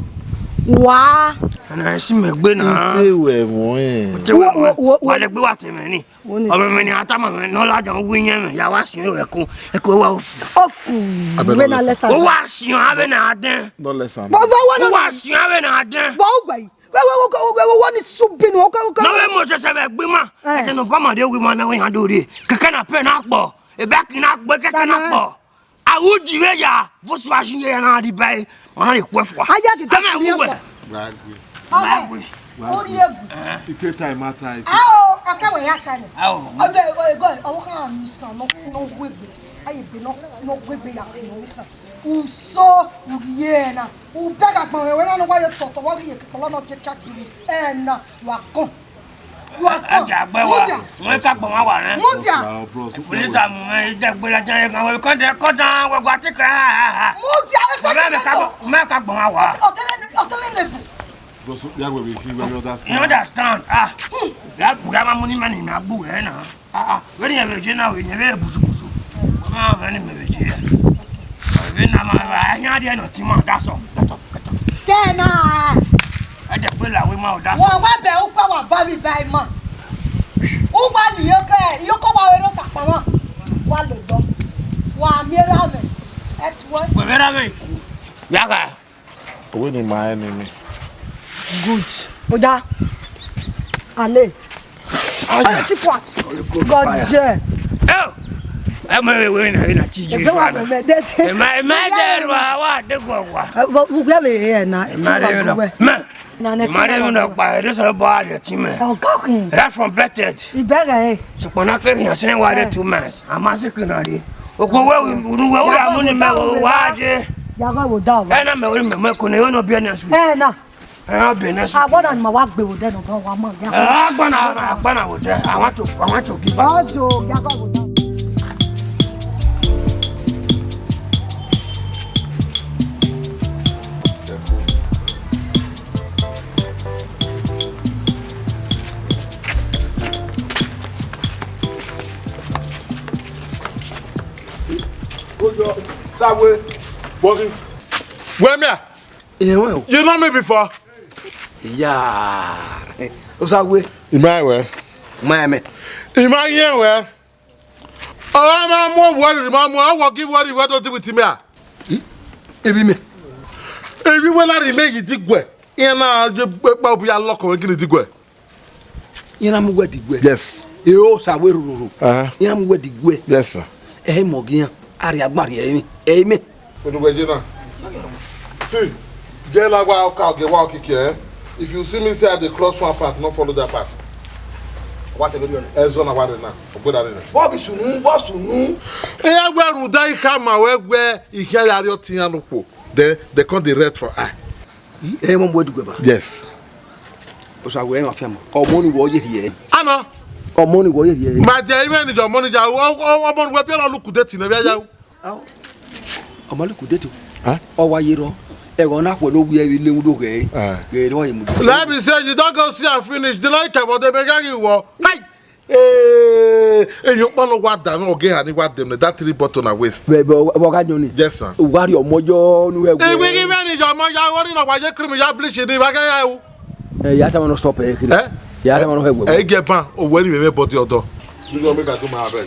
wa. Ana esi mẹ gbe na. Ite wẹ mọ ẹ. Ute wẹ mọ ẹ. Wo, wo, wo, wo. Wa lẹ gbe wa te mẹ ni. Wo ni. Ọmọ mẹ ni a tama mẹ ne ọ ladian wu iyẹn mẹ, ya wa siẹn wẹ ẹko, ẹko wa ofu. Ofu. Abẹ wẹ na lẹsa. Lẹsa. Ọ wa siẹn avbe na dẹn. Nọ lẹsa. Bọ, bọ, wọ Ọ wa siẹn avbe na dẹn. Bọ, ugbẹ yi. Wẹ, wẹ, wẹ, wẹ, wẹ, wẹ, wẹ, ni su binu, oke, oke, Ne oke. Wẹ Moses ẹvbo ẹgbima. Eh. Ẹdẹ ne obọ ma de wi ma na wẹ yan do rre. Kẹkẹ na pẹ na kpọ. Ebaki na kpọ, kẹkẹ na Dama. Kpọ. Awu di vbe ya, vos wa shi ye na di bai. Ma na le khuẹ fua. Aya di Ama dọkun wu ye wẹ. Kpọ. Gbagbe. Ọmọ, Gbagbe. Ori egwu. Ike ta ima ta ike. Ao, aka wẹ ya ta nẹ. Ao. Ọbẹ, ego, ọwọ ka mi san, no, no wegbe. Aye gbe no, no wegbe ya, no mi san. Uso, uriena. Ubẹga gbọn wẹ na no wa ye tọtọ, wa ye kpọlọ no je ka kiri. Ena, wa kọn. Wa kọn. Ẹja gbẹ wa. Mudia. Wọ́n ká gbọ̀n wá wà rẹ. Mudia. Police amu ẹ jẹ gbé la jẹ ẹ kan wẹ kọ́ dẹ kọ́ dán wẹ gba tí kẹ́ ha ha ha. Mudia, ẹ sẹ́ Ọ̀rẹ́ mi ká gbọ̀n mẹ́ ká gbọ̀n wá wà. Ọ̀tẹ́lẹ̀, ọ̀tẹ́lẹ̀ lè bù. Bro, so, yeah, we, we, we, we understand. You understand? Ah. Ya buga ma muni mani na bu ẹ na. Ah, ah. Wẹ́n ni ẹ bẹ jẹ náà, wẹ́n ni ẹ bẹ busubusu. Wọ́n máa wẹ́n ni mẹ bẹ jẹ. Wẹ́n náà máa wá, ẹ yẹn adìẹ náà ti máa dá sọ. Kẹtọ, kẹtọ. Kẹ náà. Ẹ dẹ̀ pé làwé máa ò dá sọ. Wọ́n wá bẹ̀ ó pẹ́ wà bá mi bá ẹ mọ̀. Ó wá nìyẹn kẹ́ ẹ, ìyókò wà wẹ́rẹ́ sàpamọ́. Wà lè gbọ́. Wà á mi rà mẹ́. Ẹ tu ẹ. Wẹ̀mí rà mẹ́. Yàrá. Owó ni màá ẹni mi. Good. Ó já. Ale. Aya. Aya ti fua. Holy Ghost God fire. Je. Eh! Ẹ mọ ewé na, ewé na ti jí Ebe wa fana. Mọ mẹ dẹ ti. Ẹ má, ẹ má dẹ ru àwa àdégbò wa. Ẹ, bọ, gbogbo ẹ bẹ yẹ na. Ẹ má dẹ ru. Mẹ. Na nẹ ti. Ẹ má dẹ ru na pa, ẹ dẹ sọ̀rọ̀ bọ àdẹ ti mẹ. Ọgọkùn. Right from Bethel. Ìbẹ̀rẹ̀ ẹ. Ṣùgbọ́n náà kéré yàn sínú wa dé two months. A máa sì kìnnà rí. Òkú owó ìrúwẹ́ wúrà mú ni mẹ́wàá wá dé. Yàgò wò dá o. Ẹ náà mẹ́wàá ni mẹ́mọ́ ẹ̀kọ́ ni yóò náà bí ẹ next week. Ẹ náà. Ẹ á bẹ̀ next week. Àgbọ̀dọ̀ ni màá wá gbé wò dẹ́nu gan wa mọ̀ ní. Ẹ á gbọ́nà, á gbọ́nà wò jẹ́. I want to, I want to give back. Ọjọ́ yàgò wò dá o. Oyo, Sawe, Bogi. Where me? Eh, well. You know me before? Yeah. Osawe. Ima wẹ? Ima me. Ima yẹn wẹ? Ọmwa ma mu worry, ma mu, I will give worry, what do with me? Ebi me. Ebi wẹ la ri me yi diguẹ. Iran na je kpa obi ya lọkọ wẹ gini diguẹ. Iran mu wẹ diguẹ. Yes. E o Sawe rororo. Uh-huh. Iran mu wẹ diguẹ. Yes, sir. Ẹ mọ gian. Ari agba ri ẹmwẹ. Ẹmwẹ. Onuwẹje na. See, girl, I wa oka, oge wa okiki, eh? If you see me say I dey cross one path, no follow that path. Wa se lórí ọ̀nà. Ẹ zọ na wa re na. Ogbe da re na. Wọ́n bí sùnú, wọ́n sùnú. Ẹ wẹ runda ikha ma wẹ wẹ ikha ya ri ọtiyan no kwo. Then they come the red for eye. Ẹ mọ mo dugbe ba. Yes. Osawe ẹ ma fian ma. Ọmọ ni wọ ye rhie. Ana. Ọmọ ni wọ ye rhie. Ma jẹ ime ni jọ ọmọ ni ja, ọmọ ni wẹ bi ọlọ lukude ti ne via ya. Ao. Ọmọ lukude to. Huh? Ọ wa ye rọ. Ẹghọ na khuẹ ne ovbi ẹvbe lewun do ghẹ. Ah. Ghẹ rọ ye mu. Let me say, you don't go see and finish. The like about the mega you wọ. Hi. Eh, eh, you kpọlọ wa da, no, okay, and wa dem that three bottle na waste. Bẹ, bẹ, ọ, ọ ga jọ ni. Yes, sir. Wa ri ọmọ yọ nu ẹ. Eh, we give any your ọmọ ya, wa ni na wa ye cream ya bleach ni, wa ga ya u. Eh, ya ta ma no stop ẹ kiri. Eh? Ya ta ma no hẹ wẹ. Eh, get ban, o we ni me body ọdọ. You go make I do my abeg.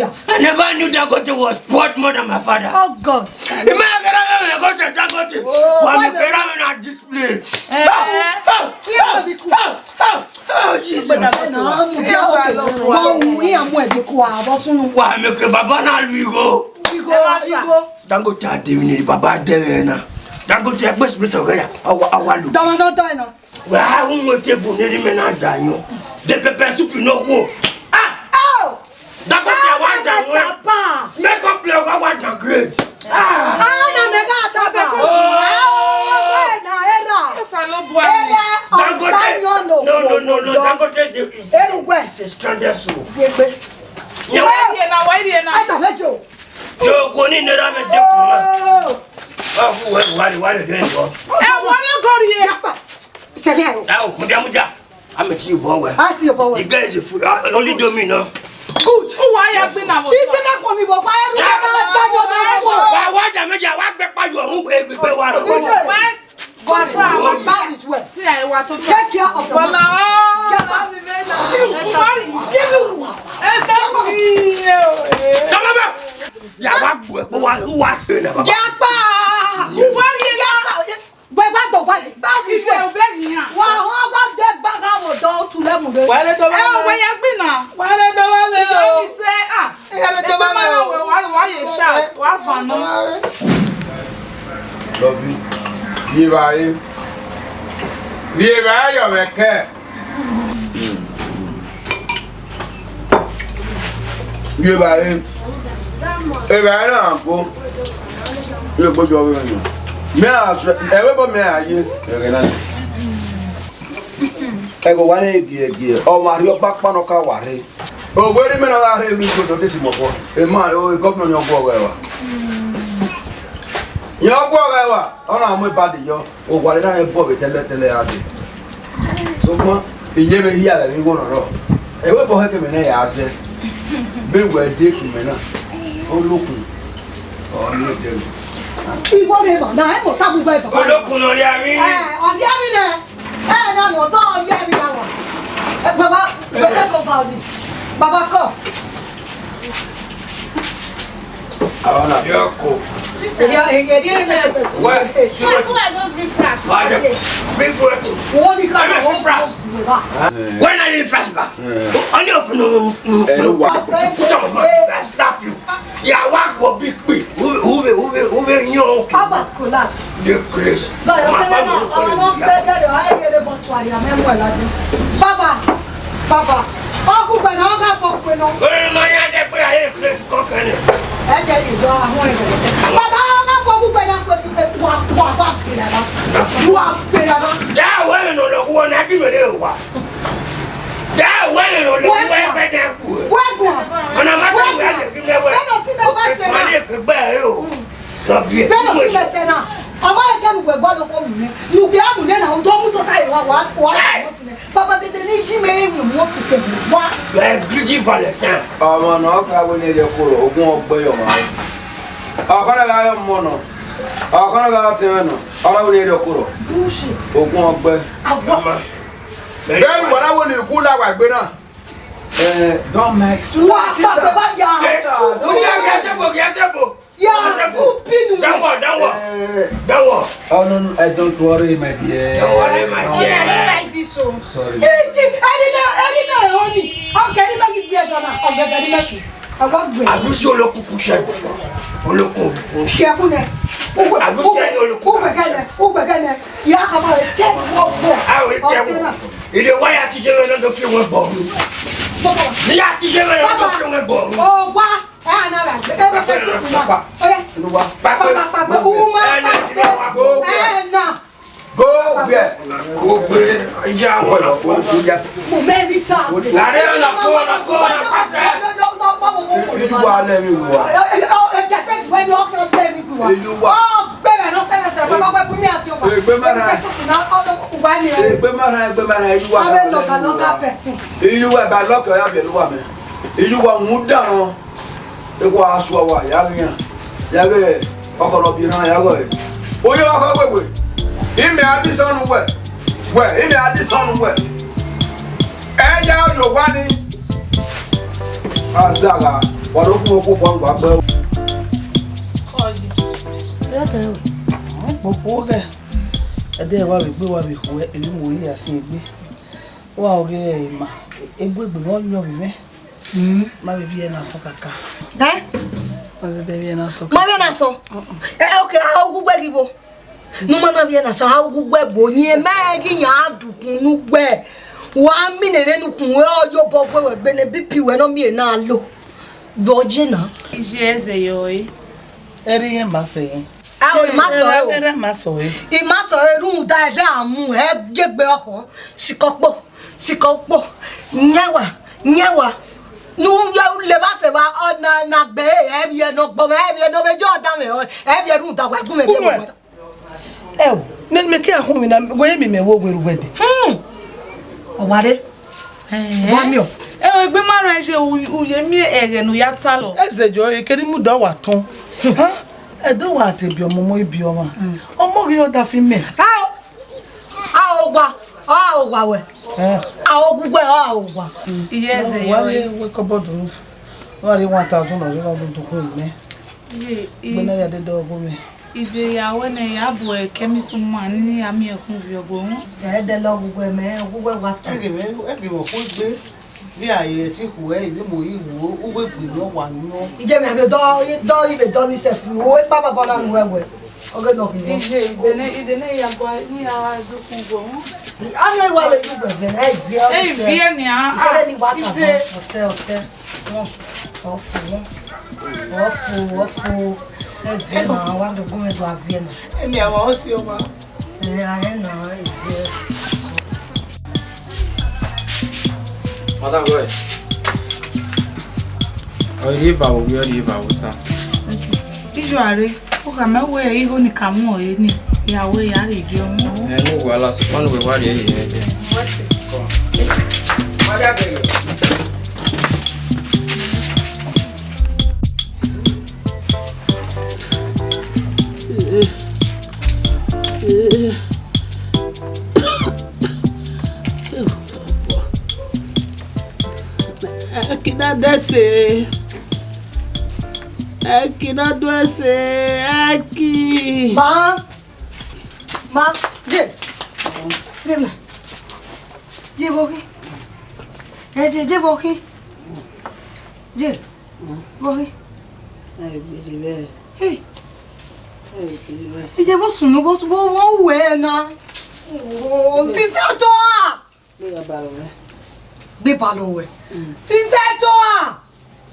media. I never knew Dangote was spoiled more than my father. Oh God. Ima kera me go to Dangote. Oh, wa me kera me na display. Eh. Ah, ah, ah, ah, ah, ah, Jesus. Wa mu iya mu ẹdẹ kua vbọ sunu. Wa me ke baba na lu igho. Igho, igho. Dangote a de vbene baba dẹrẹ na. Dangote a gbe spirit ọghe ya, a wa, a wa lu. Dama na da na. Wẹ a hu mu table ne erha mwẹ na da yọn. De pepper soup nọ khuo. Ah! Oh! Dangote a wa da wẹ. Makeup play wa wa da great. Ah! Ah, na mega tapa. Oh! Ah, oh, na era. Osanobua ni. Era, Dangote. No, no, no, no. Dangote is a, is a stranded soul. Zegbe. Wa rie na, wa rie na. Ata mejo. Yo, go ni nera me de kuma. Oh. Ah, who, where, where, where, where, where? Ẹ wọ ni ọgọrhie. Yapa. Sẹmi ayo. Now, mudia, mudia. I'm a tea boy. Ah, tea boy. The guy is a fool. Ah, only do me now. Good. Uwa ya gbe na mo. Ise na ko mi bo pa eru na ta yo na ko. Wa, wa ja me ja, wa gbe pa yo, hu e gbe wa ro. Ise. Wa, wa, wa, wa, this way. See, I want to take care of your mama. Get up. Sorry. Come on back. Ya wa gbe, wa, wa se na baba. Yapa. Uwa rie na. Yapa. Wẹ gba do gba yi. Ba mi iye obẹ yin. Wa họn gha de gba gha wo do tu lẹ mu re. Wa re do ba. Ẹ o, wẹ ya gbi na. Wa re do ba le o. Iye ni sẹ, ah. Wa re do ba le o. Wa, wa ye shat, wa fa nọ. Love you. Viva, eh. Viva, yo me ke. Ye evbare, evbare na go. Ye gbojo vbe nọ. Mẹ a sẹ, ẹvbo ebo mẹ a ye. Ẹghẹ na. Ẹghẹ wa ne gie gie, ọ ma rhie ọkpakpa nọ ka wa rre. Owẹ rre mẹ na gha rre emwi igodo te si mọ fọ. Emwa, o, gọvnọ ni ọ guọghọ ẹre wa. Ni ọ guọghọ ẹre wa, ọ na mu ebade yọ. Owa rre na rẹn bọ vbe tẹlẹtẹlẹ a dee. Sokpan, iyẹn vbe hia vbe ẹmwẹ igho ne ọ rrọọ. Ẹvbo ebo hẹkẹ mẹ ne ya zẹ. Vbe wẹ de sunu mẹ na. Olokun. Ọ ni odẹ mẹ. Igho ne emwa na, ẹ mọ ta gbogbo ẹbọ. Olokun ne ọ rhie emwi. Ẹ, ọ rhie emwi nẹ. Ẹ, na nọ, ọ rhie emwi na wa. Ẹ, baba, wẹ take over ni. Baba, come. Àwọn àbí ọkọ. Why? Who are those riffraffs? Why the riffraff? Wọ́n ní ká lọ wọ́n fún us. When are you riffraff? Only of no. Ẹ wá. Put on my riffraff, slap you. Ìyàwó àgbọ̀ bí pè. Who, who, who, who, who, you know? How about collapse? The place. Baba, baba, ọkùnrin gbẹ náà ọgá pọ̀ pé náà. Orin ma ya dẹ pé ayé plate kọkẹ ni. Ẹ jẹ́ ìjọ àwọn ènìyàn. Baba, ọgá pọ̀ gbẹ náà pé pé wà wà wà pè rárá. Wà pè rárá. Ya wẹ́rẹ̀ nọ lọ wọ ní ajímẹ̀lẹ́ wa. Ekegbe ẹ o. Lọ biẹ. Bẹ́ẹ̀ lọ sí mẹsẹ̀ náà. Ọmọ ẹ̀kẹ́ nu wẹ̀ gbọ́ ló kọ́ mu nẹ. Nu kí á mu nẹ náà, ọdún ọmú tó táyé wa, wa, wa, wa ti nẹ. Bàbá tètè ní jí mi, ẹ mu mọ́ ti sẹ̀ wá. Ẹ gíríjì Valentine. Ọmọ náà ka wé ní ẹ̀rẹ́ kúrò, ogún ọgbẹ́ yọ̀ máa. Ọ̀kan náà gha yọ mọ́ náà. Ọ̀kan náà gha tẹ̀ ẹ́ náà. Ọ̀rọ̀ wé ní ẹ̀rẹ́ kúrò. Bullshit. Ogún ọgbẹ́. Àgbà. Bẹ́ẹ̀ ni wàrà wo ni ikú làwà gbé náà? Eh, don't mind. Wà á pàpẹ bá yà á. Ó ní ẹgbẹ́ ṣe bò, kì í ṣe bò. Yà á sùn bínú. Dáwọ̀, dáwọ̀. Eh, dáwọ̀. Oh, no, no, eh, don't worry, my dear. Don't worry, my dear. I don't like this one. Sorry. Ẹni náà, ẹni náà, ẹni. Ọkẹ́ ní mẹ́kì gbé ẹ̀sán náà, ọ̀gbẹ́sẹ̀ ní mẹ́kì. Ọgọ́ gbé. Àbúṣe olókùnkùn ṣe é fún. Olókùn òkùnkùn ṣe. Ṣe é kú nẹ. Àbúṣe olókùnkùn. Ugbẹ̀gẹ́ nẹ, ugbẹ̀gẹ́ nẹ. Ìyá kan máa tẹ wọ́pọ̀. A ò tẹ wọ́pọ̀. Ìdè wáyà ti jẹ́ lọ́dọ̀ fi wọ́n bọ̀. Bọ́bọ̀. Ìyá ti jẹ́ lọ́dọ̀ fi wọ́n bọ̀. Ó wá. Ẹ, àná rà, ẹ, ẹ, ẹ, sùkùn náà. Ó yá. Olúwa. Pàpà, pàpà, pàpà, ọmọ, ẹ, pàpà, ẹ, nà. Go where? Kò gbé, ìyá wọn là fún ọkọ ya. Mo mẹ́rin ta. Láàrin ọ̀nà kó, ọ̀nà kó, ọ̀nà pàṣẹ. Ìlú wa lẹ́mi wò wá. Ẹ, ẹ, ẹ, ẹ, girlfriend wẹ́n ni ọkọ̀ lẹ́mi wò wá. Ìlú wa. Ó gbẹ̀rẹ̀ lọ sẹ́rẹ̀sẹ̀, bàbá pẹ́ kú ní àti ọba. Ègbé mẹ́rin. Ẹ, sùkùn náà, ọdún wà ní ẹ. Ègbé mẹ́rin, ègbé mẹ́rin, ìlú wa. Abẹ́ lọ́gà, lọ́gà person. Ìlú wa, ìbá lọ́kọ̀ ya bẹ̀rù wa mẹ́. Ìlú wa mú dáhùn. Ewa asua wa ya ghian, ya ghẹ ọkọlọ bi erhan ya ghọe. Oyo ọkọ wewe, imẹ a di sọnu wẹ, wẹ, imẹ a di sọnu wẹ. Ẹ ya yo wa ni. Azagha, wa do kun okhuo fua ngba gbẹ. Kọye. Gbogbo ghẹ. Ẹdẹ wa vbe gbe wa vbe khuẹ, emwi mu ya sin egbe. Wa ọghe ma, egbe egbe mwẹ ọyọn vbe mwẹ. Ma vbe biẹ na sọ kaka. Ẹ? Ma zẹdẹ biẹ na sọ. Ma vbe na sọ. Ẹ, ẹ, okay, a gu gbe ghi bo. Nu ma na vbe na sọ, a gu gbe bo. Yin ma ghi yan dukun nu gbe. Wa mi ne re nu kun we o yo bo gbe we gbe ne B P we no mi e na lo. Do je na. Iye ẹzẹ yọ e. Eri yen ma sẹ yen. A o, I ma sọ e o. Ere ma sọ e. I ma sọ e rhunmwuda ẹdẹ a mu ẹ ye egbe ọkhọ. Sikọ kpo, sikọ kpo. Nyẹn wa, nyẹn wa. Nu ya u leva sẹ vba, ọ na, na gbe e, ẹ vbiẹ ne ọ gbọ mwẹ, ẹ vbiẹ ne ọ vbe je ọda mwẹ, ẹ vbiẹ rhunmwuda wa gu mwẹ vbiẹ. Ẹ o, ne mẹ ke a khun mi na, wẹ mi mẹ wo wẹ ru wẹ dẹ. Hmm. Ọ wa re. Ẹhẹn. Wa miẹn. Ẹ o, egbe ma rẹn ye u, u ye miẹn ẹghẹ ne u ya ta lọ. Ẹzẹ jọ, ekeri mu dọ wa tọn. Ha? Ẹdẹ wa te bi ọmọ, ọmọ ibi ọmwa. Mm. Ọmọ ghi ọ da fi mẹ. A o, a o wa, a o wa wẹ. Eh. A o gu wẹ, a o wa. Iye ẹzẹ yọ. Wa re wẹ kọbọdu. Wa re one thousand ọre wa do khun mẹ. Ye, i- Gbẹna ya dede ọgọ mẹ. Ivie ya wẹ nẹ ya bu ẹre kẹ Miss Woman ni a miẹn ẹkhun viọ obọ uhunmwu. Ẹ dẹ lọ gu wẹ mẹ, gu wẹ wa tọn. Ẹghe mwẹ, ẹghe mwẹ ọkhuegbe. Vbe a ye ẹtin khuẹ, ivbi mu yi wo, uwu egbe nọ wa nọ. Ije mẹ vbe dọ, dọ ivbe dọ ni sẹf, wo ekpa baba na nu ẹwẹ. Ọghe nọ khin nọ. Ije, ide ne, ide ne ya gua, ni ya do kun go. A ni wa vbe ju gbẹvẹ na, e viẹ. E viẹ ni a. Ikẹrẹ ni wa ta. Ọsẹ, ọsẹ. Wọn, ọfu, wọn. Ọfu, ọfu. E viẹ na, wa do gun do a viẹ na. Emi a wa o si o ma. Ẹ, a ẹ na, e viẹ. Madam, go ahead. Ọ ri eva wo, ọ ri eva wo ta. Ijo are, u khama wẹ igho ni ka mu ọre ni, ya wẹ ya rhie gie ọmọ. Ẹ, no wahala, sokpan wẹ wa rhie ye. Wẹ se. Madam, go ahead. Ẹki na dẹse. Ẹki na dẹse. Ẹki. Ma. Ma. Je. Je ma. Je vbọ khin. Ẹ je, je vbọ khin. Je. Vbọ khin. Ẹ gbe je vbe. Hey. Ẹ gbe je vbe. Ije vbọ sunu, vbọ sunu, vbọ wẹ na. Oh, sister Toa. Gbe ya ba lọ wẹ. Gbe ba lọ wẹ. Mm. Sister Toa.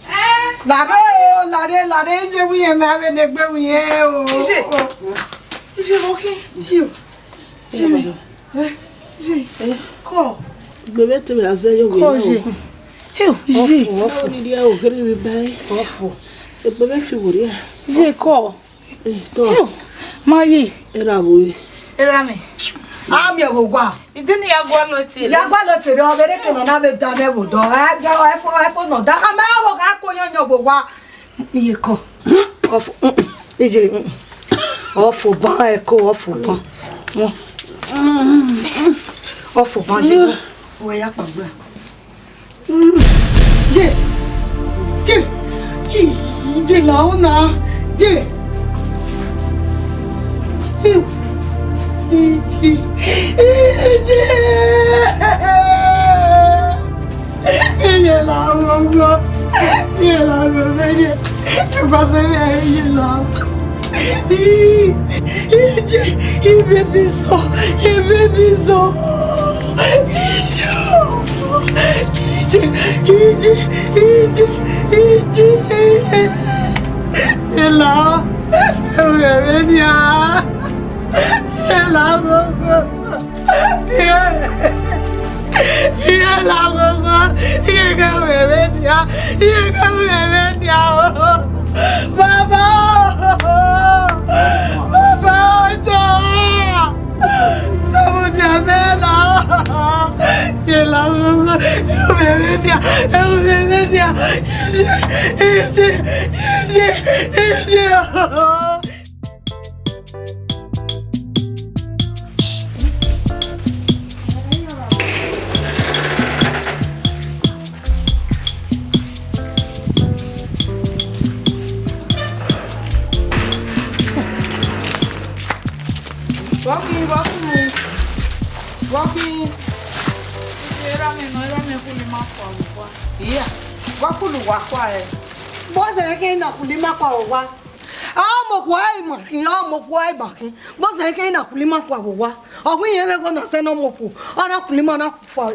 Eh? Lare o, lare, lare, je wi yẹn mẹ, avbe ne gbe wi yẹn o. Ije. Ije vbọ khin. Ije. Ije mi. Eh? Ije. Eh? Kọ. Gbe vbe te vbe a zẹ yo. Kọ ye. Hey, ije. Ọfu, ọfu. Ni dia o kere vbe ba e. Ọfu. Egbe mwẹ fi werriẹ. Ye kọ. Eh, tọ. Yo, ma yi. Erha vbe ore? Erha mẹ. A miẹn vbe owa. Ide ne I ya gualọ tie. Ya gualọ tie, ọ vbe rre ke nọ na vbe da nẹ vbe odọ. Ẹ, ẹ, ẹ fo, ẹ fo nọ da. A ma wo gha ko yọnyọn vbe owa. Iye kọ. Ọfo, mm, mm, ije, mm, mm. Ọfo ban ẹko, ọfo ban. Mm, mm, mm. Ọfo ban je. Wẹ ya kpagbe. Mm. Je. Je. Je. Je la ona. Je. Je. Je. Iye la ghọghọ, iye la ghọghọ, iye, ẹgbẹsẹ iye la. Iye, iye, iye, iye, iye, iye, iye, iye, iye la, ẹgbẹsẹ iye la ghọghọ. Iye la ghọghọ, iye gha mwẹ vbe nian, iye gha mwẹ vbe nian o. Baba o, baba o, tọmwa, sẹ mudia mẹ la o. Iye la ghọghọ, ẹ ru mwẹ vbe nian, ẹ ru mwẹ vbe nian. Iye, iye, iye, iye o. Vbọ khin, vbọ khin, vbọ khin. Erha mwẹ nọ, erha mwẹ khulo ima fua vbe owa. Iya, vbọ khulo uwa fua ẹre? Vbọ zẹdẹ khin na khulo ima fua vbe owa? A mu okhuo ima khin, a mu okhuo ima khin. Vbọ zẹdẹ khin na khulo ima fua vbe owa? Ọ wẹ irẹn vbe ẹghẹ na sẹ ne ọ mu okhuo, ọ na khulo ima na fua,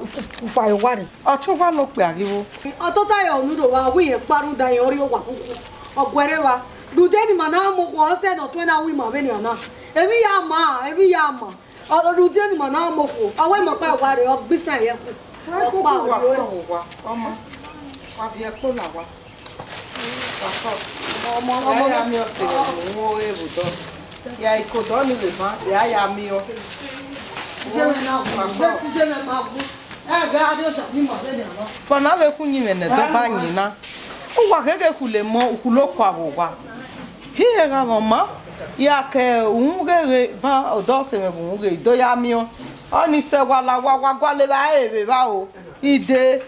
fua vbe owa rre. Ọ te owa ne okpia ghi vbo? Ọ tota ye unu do vba, ọ wẹ irẹn kpa rhunmwuda irẹn ọ rrie owa khukhun. Ọ guẹrẹ evba. Rhunmwuda ne ima na mu okhuo, ọ sẹ ne ọ tuẹn na ru ima vbenian na. Emwi ya ma, emwi ya ma. Ọ, rhunmwuda ne ima na mu okhuo, ọ wẹ ima kpa owa rre, ọ gbe isan ye ẹkhu. Wa Ọ koko kpa wa owa. Fọ owa, ọma. Wa viẹ ẹkpo la owa. Wa fọ. Ọmọ, ọmọ, ya ọmọ. Ya miẹn ọse rẹ mu ore vbe odọ. Ya ikodọ ni vbe ban, ya ya miẹn. Iye mwẹ na wu, iye mwẹ ma wu. Ẹ gha rrie osa ni ima vbenian na. Fọ na vbe khu uyinmwẹ ne ẹdẹ ọba yin na. Uwa gheghe khulo emọ, ukhulo okua vbe owa. Hie gha mwẹ ọma, ya ke uhunmwu gheghe ban odọ ọse mwẹ vbe uhunmwu gheghe do ya miẹn. Ọni sẹ wa la wa, wa gualọ evba ẹre vbe evba o. Ide.